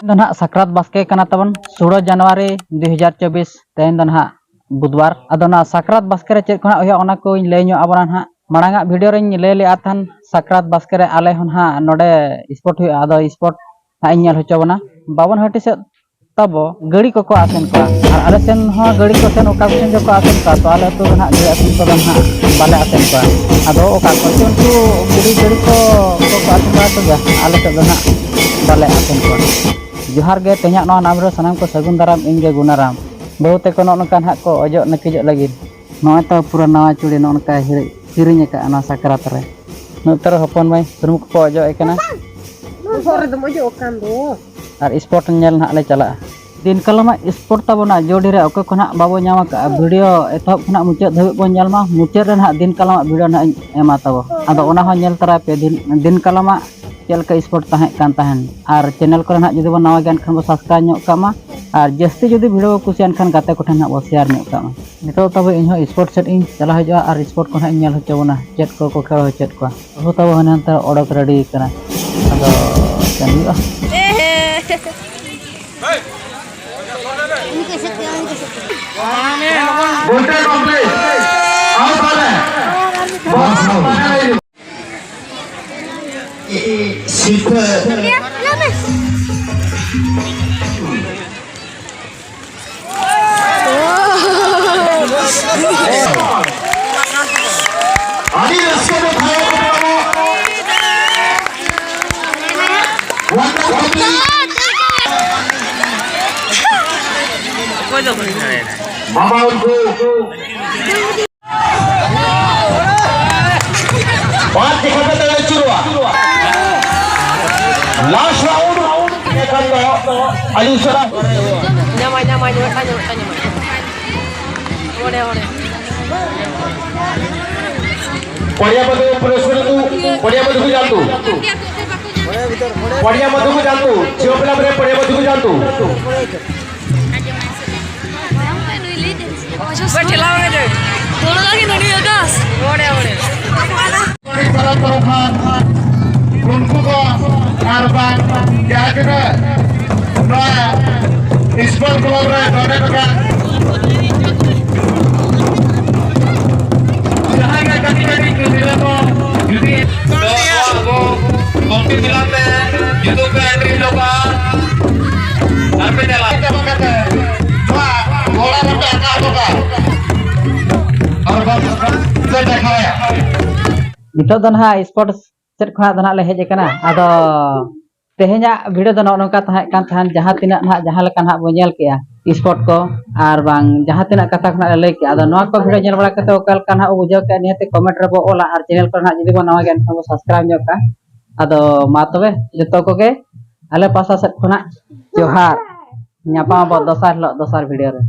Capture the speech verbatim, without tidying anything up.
ᱫᱚ ᱱᱟᱦᱟᱜ ᱥᱟᱠᱨᱟᱛ ᱵᱟᱥᱠᱮ ᱠᱟᱱᱟ ᱛᱟᱵᱚᱱ, ᱥᱳᱲᱟᱹ ᱡᱟᱱᱩᱣᱟᱨᱤ ᱫᱩ ᱦᱟᱡᱟᱨ ᱪᱚᱵᱵᱤᱥ, ᱛᱮᱦᱮᱧ ᱫᱚ ᱱᱟᱦᱟᱜ ᱵᱩᱫᱷᱵᱟᱨ᱾ ᱟᱫᱚ ᱚᱱᱟ ᱥᱟᱠᱨᱟᱛ ᱵᱟᱥᱠᱮ ᱨᱮ ᱪᱮᱫ ᱠᱚ ᱱᱟᱦᱟᱜ ᱦᱩᱭᱩᱜᱼᱟ, ᱚᱱᱟ ᱠᱚᱧ ᱞᱟᱹᱭ ᱧᱚᱜ ᱟᱵᱚᱱᱟ ᱱᱟᱦᱟᱜ᱾ ᱢᱟᱲᱟᱝ ᱟᱜ ᱵᱷᱤᱰᱤᱭᱳ ᱨᱮᱧ ᱞᱟᱹᱭ ᱞᱮᱫᱼᱟ ᱛᱟᱦᱮᱱ, ᱥᱟᱠᱨᱟᱛ ᱵᱟᱥᱠᱮ ᱨᱮ ᱟᱞᱮ ᱦᱚᱸ ᱱᱟᱦᱟᱜ ᱱᱚᱰᱮ ᱥᱯᱳᱨᱴ ᱦᱩᱭᱩᱜᱼᱟ, ᱟᱫᱚ ᱥᱯᱳᱨᱴ ᱱᱟᱦᱟᱜ ᱤᱧ ᱧᱮᱞ ᱦᱚᱪᱚ ᱵᱚᱱᱟ᱾ ᱵᱟᱵᱚᱱ ᱦᱟᱹᱴᱤ ᱥᱮᱫ ᱛᱟᱵᱚ ᱜᱟᱹᱲᱤ ᱠᱚᱠᱚ ᱟᱥᱮᱱ ᱠᱚᱣᱟ, ᱟᱨ ᱟᱞᱮ ᱥᱮᱱ ᱦᱚᱸ ᱜᱟᱹᱲᱤ ᱠᱚ ᱥᱮᱱ ᱚᱠᱟ ᱠᱚᱥᱮᱱ ᱪᱚᱠᱚ ᱟᱥᱮᱱ ᱠᱚᱣᱟ, ᱛᱚ ᱟᱞᱮ ᱟᱹᱛᱩ ᱫᱚ ᱱᱟᱦᱟᱜ ᱜᱟᱹᱲᱤ ᱟᱥᱮᱱ ᱠᱚᱫᱚ ᱱᱟᱦᱟᱜ ᱵᱟᱞᱮ ᱟᱥᱮᱱ ᱠᱚᱣᱟ᱾ ᱟᱫᱚ ᱚᱠᱟ ᱠᱚᱨᱮ ᱪᱚ ᱩᱱᱠᱩ ᱜᱟᱹᱰᱤ ᱜᱟᱹᱲᱤ ᱠᱚ ᱠᱚ ᱟᱥᱮᱱ ᱵᱟᱲᱟ ᱠᱚᱜᱮᱭᱟ, ᱟᱞᱮ ᱥᱮᱫ ᱫᱚ ᱱᱟᱦᱟᱜ ᱵᱟᱞᱮ ᱟᱥᱮᱱ ᱠᱚᱣᱟ᱾ ᱡᱚᱦᱟᱨ ᱜᱮ, ᱛᱮᱦᱮᱧᱟᱜ ᱱᱚᱣᱟ ᱱᱟᱢ ᱨᱮ ᱥᱟᱱᱟᱢ ᱠᱚ ᱥᱟᱹᱜᱩᱱ ᱫᱟᱨᱟᱢ, ᱤᱧ ᱜᱮ ᱜᱩᱱᱟᱨᱟᱢ᱾ ᱵᱟᱹᱦᱩ ᱛᱟᱠᱚ ᱱᱚᱜᱼᱚ ᱱᱚᱝᱠᱟ ᱱᱟᱦᱟᱜ ᱠᱚ ᱚᱡᱚᱜ ᱱᱟᱹᱠᱤᱡᱚᱜ ᱞᱟᱹᱜᱤᱫ᱾ ᱱᱚᱜᱼᱚᱭ ᱛᱚ ᱯᱩᱨᱟᱹ ᱱᱟᱣᱟ ᱪᱩᱲᱤ ᱱᱚᱜᱼᱚ ᱱᱚᱝᱠᱟ ᱦᱤᱨᱤ-, ᱠᱤᱨᱤᱧ ᱟᱠᱟᱫᱼᱟ ᱱᱚᱣᱟ ᱥᱟᱠᱨᱟᱛ ᱨᱮ᱾ ᱱᱚᱛᱮ ᱨᱮ ᱦᱚᱯᱚᱱ ᱢᱟᱹᱭ ᱥᱩᱱᱩᱢ ᱠᱚᱠᱚ ᱚᱡᱚᱜ ᱟᱭ ᱠᱟᱱᱟ᱾ ᱵᱚᱦᱚᱜ ᱨᱮᱫᱚᱢ ᱚᱡᱚᱜ ᱟᱠᱟᱱ ᱫᱚ᱾ ᱟᱨ ᱥᱯᱳᱨᱴ ᱧᱮᱞ ᱱᱟᱦᱟᱜ ᱞᱮ ᱪᱟᱞᱟᱜᱼᱟ᱾ ᱫᱤᱱ ᱠᱟᱞᱚᱢᱟᱜ ᱥᱯᱳᱨᱴ ᱛᱟᱵᱚᱱᱟ ᱡᱳᱰᱤ ᱨᱮ ᱚᱠᱚᱭ ᱠᱚ ᱱᱟᱦᱟᱜ ᱵᱟᱵᱚ ᱧᱟᱢ ᱟᱠᱟᱫᱼᱟ, ᱵᱷᱤᱰᱤᱭᱳ ᱮᱛᱚᱦᱚᱵ ᱠᱷᱚᱱᱟᱜ ᱢᱩᱪᱟᱹᱫ ᱫᱷᱟᱹᱵᱤᱡ ᱵᱚᱱ ᱧᱮᱞ ᱢᱟ᱾ ᱢᱩᱪᱟᱹᱫ ᱨᱮ ᱱᱟᱦᱟᱜ ᱫᱤᱱ ᱠᱟᱞᱚᱢᱟᱜ ᱵᱷᱤᱰᱤᱭᱳ ᱱᱟᱦᱟᱜ ᱤᱧ ᱮᱢᱟ ᱛᱟᱵᱚ᱾ ᱟᱫᱚ ᱚᱱᱟ ᱦᱚᱸ ᱧᱮᱞ ᱛᱟᱨᱟᱭ ᱯᱮ ᱫᱤᱱ, ᱫᱤᱱ ᱠᱟᱞᱚᱢᱟᱜ ᱪᱮᱫ ᱞᱮᱠᱟ ᱥᱯᱳᱨᱴ ᱛᱟᱦᱮᱸ ᱠᱟᱱ ᱛᱟᱦᱮᱸᱱ᱾ ᱟᱨ ᱪᱮᱱᱮᱞ ᱠᱚᱨᱮ ᱱᱟᱦᱟᱜ ᱡᱩᱫᱤ ᱵᱚᱱ ᱱᱟᱣᱟ ᱜᱮᱭᱟ ᱮᱱᱠᱷᱟᱱ ᱵᱚᱱ ᱥᱟᱵᱥᱠᱨᱟᱭᱤᱵᱽ ᱧᱚᱜ ᱠᱟᱜ ᱢᱟ᱾ ᱟᱨ ᱡᱟᱹᱥᱛᱤ ᱡᱩᱫᱤ ᱵᱷᱤᱰᱤᱭᱳ ᱵᱚ ᱠᱩᱥᱤᱭᱟᱜ ᱠᱷᱟᱱ ᱜᱟᱛᱮ ᱠᱚᱴᱷᱮᱱ ᱱᱟᱦᱟᱜ ᱵᱚ ᱥᱮᱭᱟᱨ ᱧᱚᱜ ᱠᱟᱜ ᱢᱟ᱾ ᱱᱤᱛᱚᱜ ᱛᱚᱵᱮ ᱤᱧᱦᱚᱸ ᱥᱯᱳᱨᱴ ᱥᱮᱫ ᱤᱧ ᱪᱟᱞᱟᱣ ᱦᱤᱡᱩᱜᱼᱟ ᱟᱨ ᱥᱯᱳᱨᱴ ᱠᱚ ᱱᱟᱦᱟᱜ ᱤᱧ ᱧᱮᱞ ᱦᱚᱪᱚ ᱵᱚᱱᱟ, ᱪᱮᱫ ᱠᱚᱠᱚ ᱠᱷᱮᱞ ᱦᱚᱪᱚᱭᱮᱫ ᱠᱚᱣᱟ᱾ ᱵᱟᱹᱦᱩ ᱛᱟᱵᱚ ᱦᱟᱱᱮ ᱦᱟᱱᱛᱮ ᱚᱰᱚᱠ ᱨᱮᱰᱤ ᱠᱟᱱᱟ, ᱟᱫᱚ ᱪᱮᱫ ᱦᱩᱭᱩᱜᱼᱟ? ᱜᱚᱴᱟ ᱠᱚᱢᱯᱞᱤᱴ᱾ ᱟᱨ ᱛᱟᱦᱞᱮ ᱵᱚᱥ ᱥᱤᱨᱯᱟᱹ᱾ ᱟᱹᱰᱤ ᱨᱟᱹᱥᱠᱟᱹ ᱜᱮ ᱛᱟᱦᱮᱸ ᱠᱟᱱᱟ᱾ ᱚᱠᱚᱭ ᱫᱚ ᱵᱟᱹᱧ ᱫᱟᱲᱮᱭᱟᱜᱼᱟ᱾ ᱵᱟᱵᱟ ᱩᱱᱠᱩ ᱵᱟᱨ ᱡᱚᱠᱷᱟ ᱠᱟᱛᱮ ᱟᱹᱪᱩᱨᱚᱜᱼᱟ᱾ ᱞᱟᱥᱴ ᱨᱟᱣᱩᱱᱰ ᱮᱠᱷᱟᱱ ᱫᱚ ᱟᱹᱰᱤ ᱩᱥᱟᱹᱨᱟ᱾ ᱧᱟᱢᱟᱭ, ᱧᱟᱢᱟᱭ, ᱢᱤᱫᱴᱟᱝ ᱧᱟᱢᱟᱭ, ᱢᱤᱫᱴᱟᱝ ᱧᱟᱢᱟᱭ᱾ ᱚᱸᱰᱮ, ᱚᱸᱰᱮ᱾ ᱯᱚᱲᱤᱭᱟ ᱢᱚᱫᱷᱩ ᱯᱩᱨᱚᱥᱠᱟᱨ ᱫᱚ, ᱯᱚᱲᱤᱭᱟ ᱢᱚᱫᱷᱩ ᱠᱚ ᱡᱟᱱᱛᱩ᱾ ᱯᱚᱲᱤᱭᱟ ᱢᱚᱫᱷᱩ ᱠᱚ ᱡᱟᱱᱛᱩ᱾ ᱪᱮᱣ ᱯᱮᱞᱟ ᱵᱨᱮ ᱯᱚᱲᱤᱭᱟ ᱢᱚᱫᱷᱩ ᱠᱚ ᱡᱟᱱᱛᱩ᱾ ᱪᱟᱞᱟᱣ ᱮᱱᱟ ᱡᱮ᱾ ᱫᱚᱲᱚ ᱞᱟᱹᱜᱤᱫ ᱱᱚᱰᱤ ᱟᱠᱟᱥ᱾ ᱚᱸᱰᱮ, ᱚᱸᱰᱮ᱾ ᱩᱱᱠᱩ ᱠᱚ ᱟᱨ ᱵᱟᱝ ᱡᱟᱦᱟᱸ ᱛᱤᱱᱟᱹᱜ ᱱᱚᱣᱟ ᱥᱯᱳᱨᱴ ᱠᱞᱟᱵᱽ ᱨᱮ ᱱᱚᱰᱮ ᱱᱚᱝᱠᱟ ᱡᱟᱦᱟᱸᱭ ᱜᱮ ᱠᱟᱹᱴᱤᱡ ᱠᱟᱹᱴᱤᱡ ᱜᱤᱫᱽᱨᱟᱹ ᱠᱚ ᱡᱩᱫᱤ ᱱᱚᱣᱟ ᱟᱵᱚ ᱠᱚᱢᱤᱴᱤ ᱛᱟᱞᱟᱛᱮ ᱡᱩᱫᱤ ᱯᱮ ᱮᱱᱴᱨᱤ ᱦᱚᱪᱚ ᱠᱟᱜᱼᱟ, ᱟᱨ ᱯᱮ ᱪᱟᱞᱟᱜᱼᱟ᱾ ᱪᱟᱵᱟ ᱠᱟᱛᱮ ᱱᱚᱣᱟ ᱜᱚᱲᱟ ᱨᱮᱯᱮ ᱟᱠᱟ ᱦᱚᱴᱚ ᱠᱟᱜᱼᱟ᱾ ᱟᱨ ᱵᱟᱝ ᱯᱮ ᱫᱮᱠᱷᱟᱣᱟ᱾ ᱱᱤᱛᱚᱜ ᱫᱚ ᱱᱟᱦᱟᱜ ᱥᱯᱳᱨᱴᱥ ᱥᱮᱫ ᱠᱷᱚᱱᱟᱜ ᱫᱚ ᱱᱟᱦᱟᱜ ᱞᱮ ᱦᱮᱡ ᱟᱠᱟᱱᱟ᱾ ᱟᱫᱚ ᱛᱮᱦᱮᱧᱟᱜ ᱵᱷᱤᱰᱤᱭᱳ ᱫᱚ ᱱᱚᱜᱼᱚ ᱱᱚᱝᱠᱟ ᱛᱟᱦᱮᱸ ᱠᱟᱱ ᱛᱟᱦᱮᱸᱫ, ᱡᱟᱦᱟᱸ ᱛᱤᱱᱟᱹᱜ ᱱᱟᱦᱟᱜ ᱡᱟᱦᱟᱸ ᱞᱮᱠᱟ ᱱᱟᱦᱟᱜ ᱵᱚᱱ ᱧᱮᱞ ᱠᱮᱜᱼᱟ ᱥᱯᱳᱨᱴ ᱠᱚ, ᱟᱨ ᱵᱟᱝ ᱡᱟᱦᱟᱸ ᱛᱤᱱᱟᱹᱜ ᱠᱟᱛᱷᱟ ᱠᱷᱚᱱᱟᱜ ᱞᱮ ᱞᱟᱹᱭ ᱠᱮᱜᱼᱟ᱾ ᱟᱫᱚ ᱱᱚᱣᱟ ᱠᱚ ᱵᱷᱤᱰᱤᱭᱳ ᱧᱮᱞ ᱵᱟᱲᱟ ᱠᱟᱛᱮ ᱚᱠᱟ ᱞᱮᱠᱟ ᱱᱟᱦᱟᱜ ᱵᱚ ᱵᱩᱡᱷᱟᱹᱣ ᱠᱮᱜᱼᱟ, ᱱᱤᱦᱟᱹᱛ ᱠᱚᱢᱮᱱᱴ ᱨᱮᱵᱚ ᱚᱞᱟ, ᱟᱨ ᱪᱮᱱᱮᱞ ᱠᱚᱨᱮ ᱱᱟᱦᱟᱜ ᱡᱩᱫᱤ ᱵᱚᱱ ᱱᱟᱣᱟ ᱜᱮᱭᱟ ᱮᱱᱠᱷᱟᱱ ᱵᱚ ᱥᱟᱵᱥᱠᱨᱟᱭᱤᱵᱽ ᱧᱚᱜ ᱠᱟᱜᱼᱟ᱾ ᱟᱫᱚ ᱢᱟ ᱛᱚᱵᱮ ᱡᱚᱛᱚ ᱠᱚᱜᱮ ᱟᱞᱮ ᱯᱟᱦᱴᱟ ᱥᱮᱫ ᱠᱷᱚᱱᱟᱜ ᱡᱚᱦᱟᱨ᱾ ᱧᱟᱯᱟᱢ ᱟᱵᱚ ᱫᱚᱥᱟᱨ ᱦᱤᱞᱳᱜ ᱫᱚᱥᱟᱨ ᱵᱷᱤᱰᱤᱭᱳ ᱨᱮ᱾